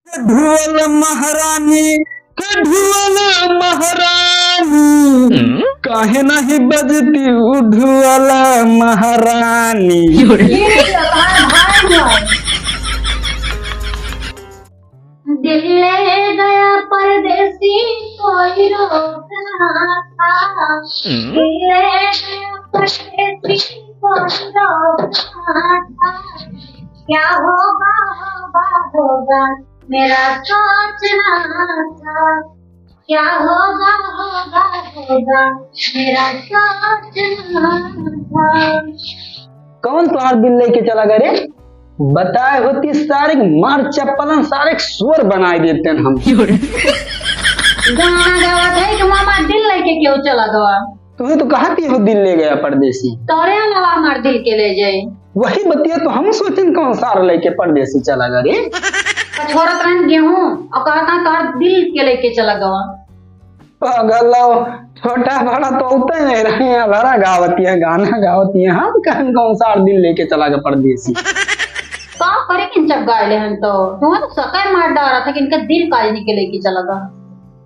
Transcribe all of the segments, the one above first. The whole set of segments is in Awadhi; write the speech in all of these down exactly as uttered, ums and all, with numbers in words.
ढोल महारानी, ढोल महारानी, काहे नहीं बजती उ ढोल महारानी? दिल ले गया परदेसी कोई रोक रहा था, दिल ले गया परदेसी कोई रोक रहा था, क्या होगा, होगा, होगा, मेरा सोचना था, क्या होगा, होगा, होगा, मेरा सोचना था। कौन तोहार दिल लेके चला गए रे? बताए होती सारे मार चप्पलन, सारे शोर बनाए देते हैं हम। गाना गावत है कि मामा दिल लेके क्यों चला गवा? तुम्हें तो कहा थी हो दिल ले गया परदेसी। तोरे अलावा हमार दिल के ले जाए। वही बतिया तो हम सोचन कौन सार लेके परदेसी चला गया रे। पछोरत रहन गेहूं और कहता तोर दिल के लेके चला गवा। पागल हो, छोटा बड़ा तो होते नहीं रहे हैं, भरा गावती है, गाना गावती है, हम कहन कौन सार दिल लेके चला गया परदेसी। का करे किन जब गायले हन तो, तुम्हें तो सकर मार डारा था कि इनका दिल काजनी के लेके चला गया।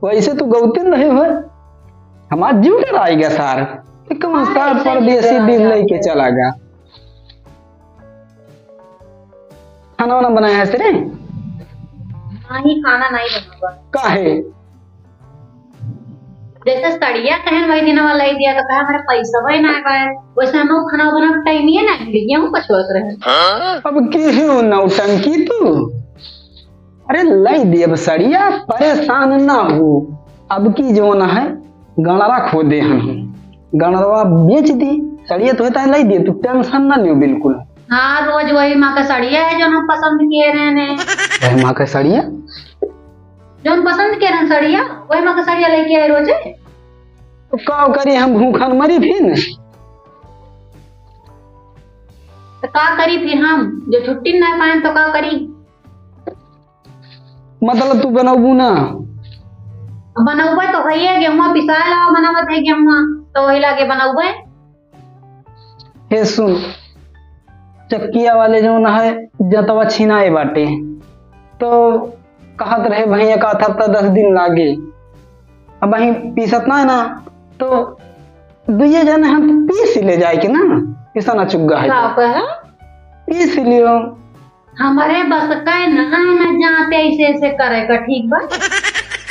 वैसे तो गौते नहीं हुए, हमार जीव डराई गया सार। तो कौन हाँ, सार ऐसा परदेसी नहीं दिल डरा लेके गया। चला गया। खाना वाना बनाया है सिरे? नहीं, खाना नहीं बनावा। काहे? जैसे सड़िया कहन वही दिन वाला ही दिया तो कहा हमारे पैसा वही ना आए। वैसे हम लोग खाना बनाने टाइम ही ना मिली, गेहूं पछोरत रहे। अब की हो नौटंकी तू? अरे लाई दी अब सड़िया, परेशान ना हो। अब की जौन है गणरा खो दे हम, गणरवा बेच दी, सड़िया तो होता है लाई दी, तू टेंशन ना लियो बिल्कुल। हाँ, रोज वही माँ का सड़िया है जो हम पसंद किए रहे ने। वही माँ का सड़िया? जो हम पसंद किए रहे सड़िया, वही माँ का सड़िया लेके आए रोजे। तो का करी, हम भूखन मरी फिर? तो का करी फिर हम, जो छुट्टी ना पाए तो का करी? मतलब तू बनौबू ना? बनौबे तो हइये, गेहुआ पिसाए लावा, बनावत है गेहुआ, तो वही लागे बनौबे। हे सुन, चक्किया वाले जौन है, जतवा छिनाए बाटे, तो कहत रहे भैया का हफ्ता दस दिन लागे। अब वहीं पीसत ना है ना, तो दुइये जने हम पीस ले जाए के ना, ऐसा ना चुग्गा है का तो। कहे? पीस लियो। हमरे बस का ना, ना जाते ऐसे ऐसे करे का, ठीक बा?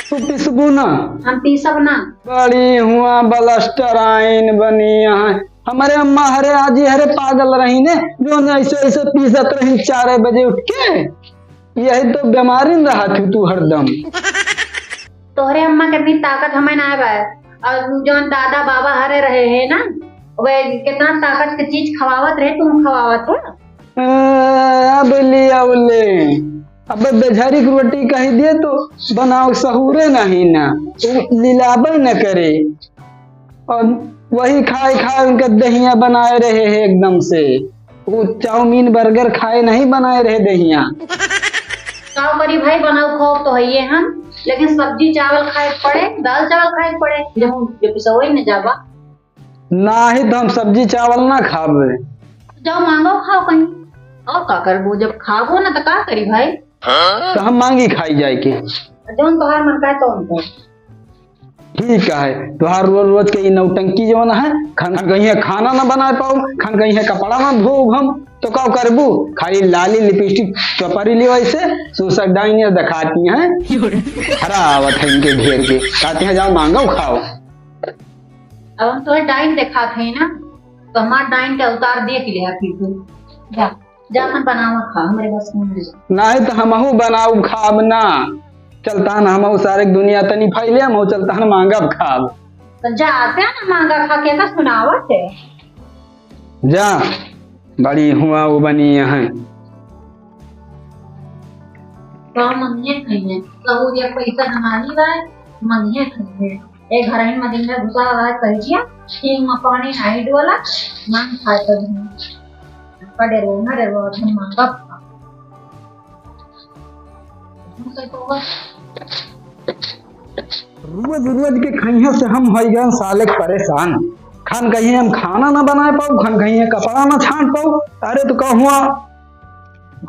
तू पीसबू ना? हम पीसब ना। बड़ी हुआ बलस्टर आइन बनी यहाँ। हमरे अम्मा हरे आजी हरे पागल रही ने, जो ऐसे ऐसे पीसत रही चार बजे उठ के। यही तो बीमारी में रहा थी तू हरदम। तोहरे अम्मा के इतनी ताकत हमें ना बा। और जौन दादा बाबा हरे रहे हैं ना, वे कितना ताकत के चीज खवावत रहे, तुम खवावत हो। ए, अब ले, अब ले। अब बेझारी की रोटी कही दे तो बनाओ सहूरे नहीं ना, उ लिलाबे न करे। और वही खाए खाए उनका दहिया बनाए रहे हैं एकदम से। वो चाउमीन बर्गर खाए नहीं बनाए रहे दहिया। का करी भाई, बनाओ खाओ तो हइये हम, लेकिन सब्जी चावल खाए के पड़े, दाल चावल खाए के पड़े, जब, जब पिसवई में जाबा। नाही तो हम सब्जी चावल ना खाबे। जाओ मांगो खाओ कहीं, और का करबो, जब खाबो ना तो का करी भाई। तो हम मांगी खाई जाए के। जौन तोहार मन का है तो उनको। ठीक है, तोहार रोज रोज के ई नौटंकी जौन है, खन कहीं खाना ना बना पाओ, खन कहीं कपड़ा ना धोब हम, तो का करबू? खाली लाली लिपस्टिक चपरी लियो ऐसे, सूसक डाइन ये दिखाती हैं। हरा आवत है इनके घेर के, कहते हैं जाओ मांगो खाओ। अब हम तोहे डाइन दिखात है ना, तो हमार डाइन के अवतार देख लिया फिर तू। जा। जा अपन बनावा खा, हमरे बस में नहीं। नाही तो हमहू बनाउब खाब ना। चलता न हमहू सारे दुनिया तनी फैले, हमहू चलता न मांगब खाब। तो जा, आते ना मांगा खा के का सुनावत है। जा, बड़ी हुआ वो बनी यहाँ। तो मंगिए खाइए, कहू ये पैसा हमारी बाय, मंगिए खाइए। ए घरही में दिन में घुसा रहा है कहिया, ठीक में पानी नहीं डोला, मांग खाए तो नहीं। का डरो ना डरो, हम मांगब खा। हम कह तो बस। रोज रोज के खइया से हम हो गए साले परेशान। खान कहीं हम खाना ना बना पाओ, खान कहीं कपड़ा ना छान पाओ। अरे तो का हुआ,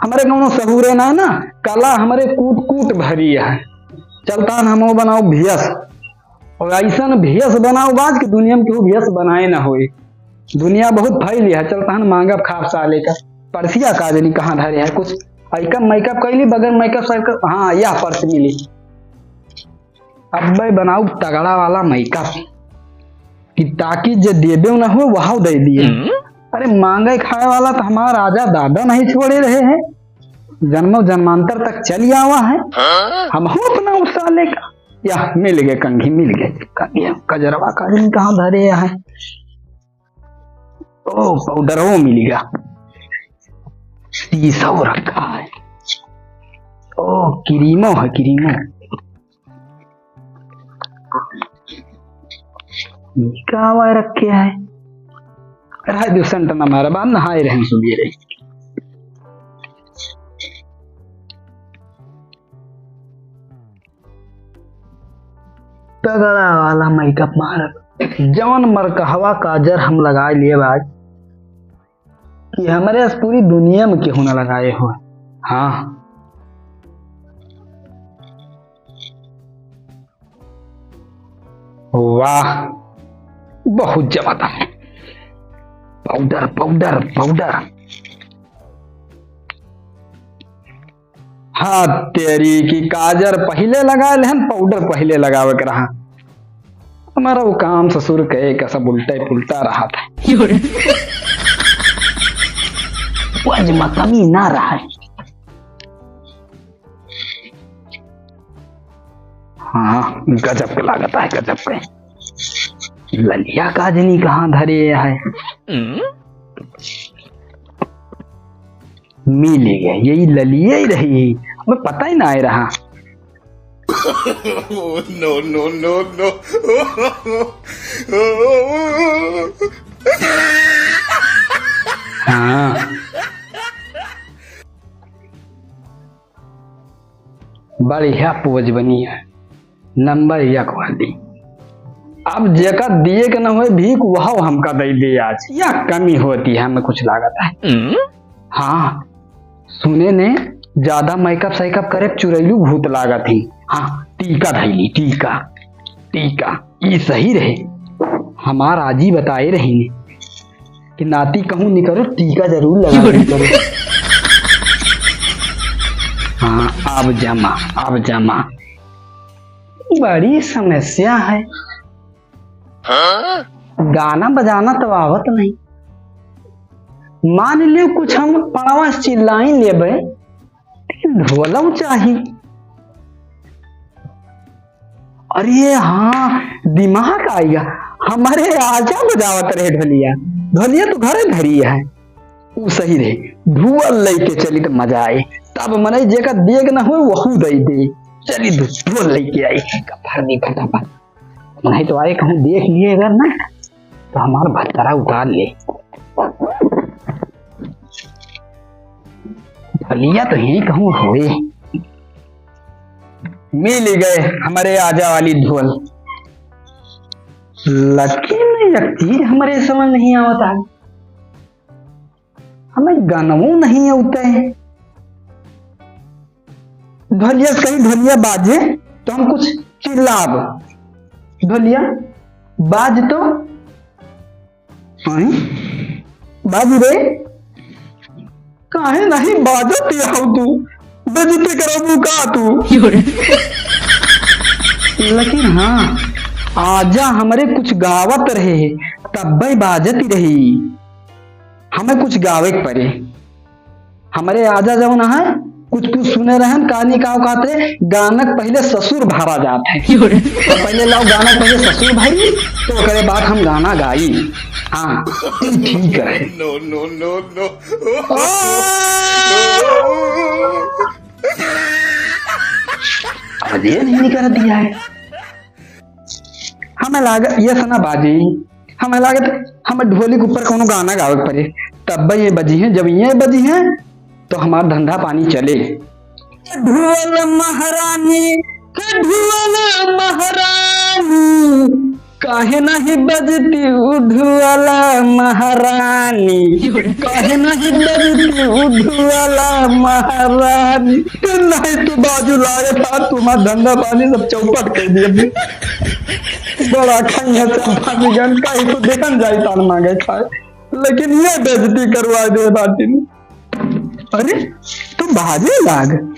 हमरे कौनो सहूरे ना, ना, कला हमरे कूट कूट भरी है। चलतान हमहू बनाओ भियस। और अइसन भियस बनाओ बाज कि दुनिया में केहू भियस बनाए ना होए। दुनिया बहुत फैली है, चलतान मांगब खाब साले का। पर्सिया का जनी कहाँ धरे है कुछ। अइका मेकअप कैली, बगैर मेकअप सेकअप, हाँ, यह पर्स मिली। अब्बे बनाऊ तगड़ा वाला मेकअप कि ताकि जे देबे न हो, वहाउ दे दिए। हम्म। अरे, मांगे खाए वाला तो हमार राजा दादा नहीं छोड़े रहे हैं, जन्मों जन्मांतर तक चली आवा है। हाँ? हमहू अपना उस साले का, या मिल गए कंघी, मिल गए कंघी, कजरवा का दिन कहाँ धरे है। ओ, पाउडर वो मिल गया, तीसौ रखा है। ओ, क्रीमो है, क्रीमो। का वाय रखे है? रह दो, सेंट ना मारा, बाद नहाए रहे सुबेरे। तगड़ा वाला मेकअप मारब। जवन मरकहवा काजर हम लगाए लिए भाई, कि हमरे से पूरी दुनिया में केहू ना लगाए हो। हाँ। वाह, बहुत जबरदस्त। पाउडर, पाउडर, पाउडर। हाँ, तेरी की काजर पहिले लगाए लेहन, पाउडर पहिले लगावे के रहा। हमारा वो काम ससुर के का सब उल्टा ही पुल्टा रहा था। यो रे। वो अजमा कमी ना रहा है। हाँ, गजब के लागत है, गजब के। ललिया काजनी कहाँ धरे है? हम्म? मिल गए, यही ललिया ही रही, हमें पता ही ना आ रहा। No, no, no, no। हाँ। बढ़िया पोज बनी है, नंबर एक वाली। अब जेका दिए के न होए भीख, वह हमका दे दे आज। या कमी होती है, हमें कुछ लागत है। हम्म? हाँ, सुने ने, ज्यादा मेकअप सेकअप करे चुरैलू भूत लागत ही। हाँ, टीका धैली, टीका, टीका, ई सही रहे। हमार आजी बताए रही ने कि नाती कहूँ निकरो, टीका जरूर लगा दी करो। हाँ, अब जमा, अब जमा। बड़ी समस्या है। गाना बजाना तो आवत नहीं। मान लियो कुछ हम पड़वा से चिल्लाई लेबे, लेकिन ढोलक चाही। अरे हाँ, दिमाग आइगा, हमरे आजा बजावत रहे ढोलिया, ढोलिया तो घरे धरी है, उ सही रहे, ढोल लेके चली तो मजा आए। तब मनई जेका देख न होए वहू दे दे, चली ढो-, ढोल लेके आई, कफर दी फटाफट। नहीं तो आए कहूँ देख लिए अगर ना, तो हमार भत्तरा उतार ले। भलिया तो यहीं कहूँ होए। मिल गए हमरे आजा वाली ढोल। लेकिन एक चीज हमरे समझ नहीं आवत है, हमें गनवो नहीं आवत है। ढोलिया से कहीं ढोलिया बाजे तो हम कुछ चिल्लाब, ढोलिया बाज तो, हैं? बाज रे, काहे नहीं बाजत हऊ तू? बेइज्जती करबू का तू? लेकिन हाँ, आजा हमरे कुछ गावत रहे, तब्बे बाजत रही। हमें कुछ गावे के पड़े। हमरे आजा जौन है, कुछ कुछ सुने रहन, कहानी का कहत रहे, गानक पहिले ससुर भरा जात है। तो पहिले लाओ गानक पहिले ससुर भरी, तो ओकरे बाद हम गाना गाई। हाँ, ई ठीक है। No, no, no, no। अब ये नहीं कर दिया है। हमें लागत, ये सना बाजी, हमें लागत, हमें ढोली के ऊपर कोनो गाना गावे के पड़े, तब ये बजी हैं। जब ये बजी हैं, तो हमार धंधा पानी चले। ढोल महारानी, ढोल महारानी, काहे नहीं बजती उधवाला महारानी, काहे नहीं बजती उधवाला महारानी। नहीं तो बाजू लागे था, तुम्हारा धंधा पानी सब चौपट कर दिया। बड़ा खैया चंपा निगन, कहीं तो देखन जाई तान मांगे खाए, लेकिन ये बेइज्जती करवा दे बाटिन। अरे, तू बाजे लाग।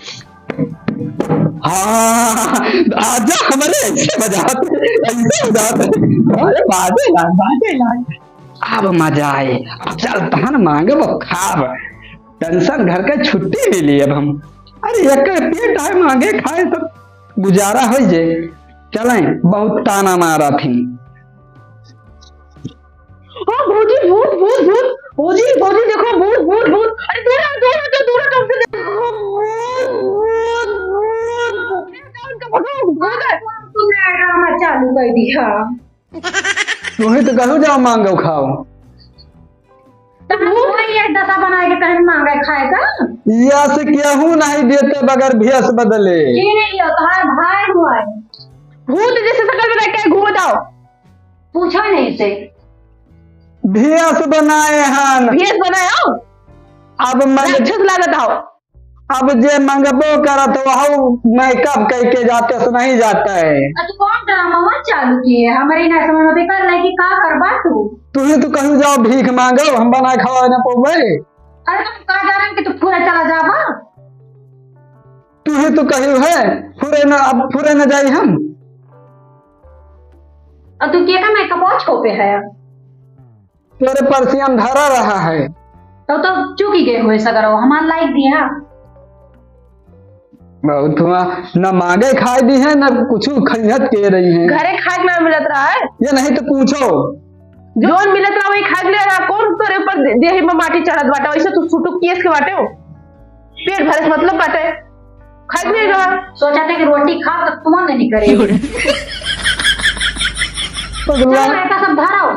हाँ, आजा हमरे ऐसे बजात, ऐसे बजात। अरे, बाजे लाग, बाजे लाग। अब मजा आए, अब चल तहन मांगब खाब। टेंशन घर के छुट्टी मिली अब हम। अरे, एक पेट है, मांगे खाए, सब गुजारा हो जे। चलें, बहुत ताना मारा थी। ओ भौजी, भूत, भूत, भूत। भौजी, भौजी, देखो, भूत, भूत, भूत। अरे, दूर हटो, दूर हटो, दूर हटो, हमसे देखो। भूत, भूत, भूत, भूत। उनका भगाओ, भगाओ। तुमने ड्रामा चालू कर दिया। तुही तो कहू जाओ मांगो खाओ। तो भूत है ये दशा बनाए के तहन मांगे खाए का? या से केहू नहीं देते बगैर भेष बदले। ये नहीं हो, तुम्हारा भाई हुआ है। भूत जैसे शकल बना के घूम जाओ। पूछो नहीं से। भेष बनाए हन। भेष बनाए हो? अब मैं राक्षस लागत हो। अब जे मंगबो करत हो, हऊ makeup करके जाते से नहीं जाता है। अब तू कौन ड्रामा चालू किए? हमारी ना समझ में बेकार लगी, का करबा तू? तुही तो कहू जाओ भीख मांगो, हम बना खवा ना पौबे। अरे तुम का जाने कि तू फुरे चला जाबा? तुही तो कहू है, फुरे न, अब फुरे न जाई हम। अब तू के का makeup छोपे है? तोरे परसिया में धरा रहा है। तब तो चूकी गए हुए सगरो, हमार लाइक दिया। बहुत हुआ, न मांगे खाए दी है, न कुछ खैहत के रही है। घरे खाए के ना मिलत रहा है। ये नहीं तो पूछो। जोन मिलत रहा वही खाए ले रहा, कौन तोरे ऊपर दे-, देही में माटी चढ़त बाटे, वैसे तू सुटुक केस के बाटे हो। पेट भरे से मतलब बाटे, खाए ले रहा। सोचा था कि रोटी खा तो तुम नहीं करे। पगला। चलो, ऐसा सब धराओ।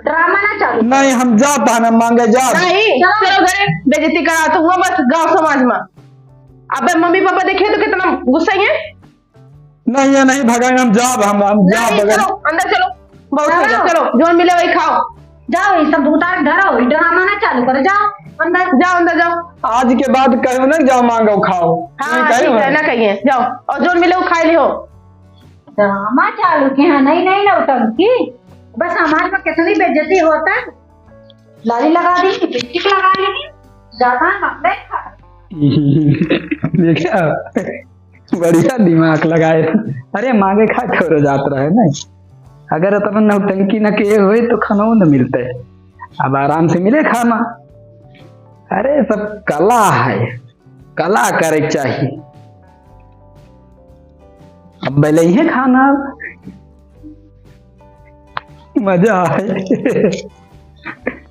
ड्रामा ना चालू। नहीं, हम जात हन, हम मांगे जाब। नहीं, चलो। चलो घरे, बेइज्जती करा तो हुआ बस गांव समाज में। अबे मम्मी पापा देखिए तो कितना गुस्सा है। नहीं, ये नहीं भगाएंगे, हम जाब, हम, हम नहीं, जाब बगैर। चलो, अंदर चलो, बहुत हो गया, चलो। चलो, जोन मिले वही खाओ। जाओ, ये सब उतार धरो, ये ड्रामा ना चालू करो, जाओ अंदर। जाओ अंदर जाओ। आज के बाद कहो ना जाओ मांगो खाओ। हाँ, ये कहो ठीक है, ना। ना कहिए, जाओ। और जोन मिले वो खाए लियो। ड्रामा चालू के हैं, नहीं, नहीं, नौटंकी। बस समाज में कितनी बेइज्जती होता है। लाली लगा दी, लिपस्टिक लगा ली, ज्यादा ना देखा। देखा, बढ़िया दिमाग लगाए। अरे, मांगे खाए थोड़े जात रहे ना, अगर इतना नौटंकी न किए हुए तो खाना न मिलते। अब आराम से मिले खाना। अरे, सब कला है, कला करे के चाहिए। अब भले ही खाना, मजा आए।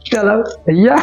चलो भैया,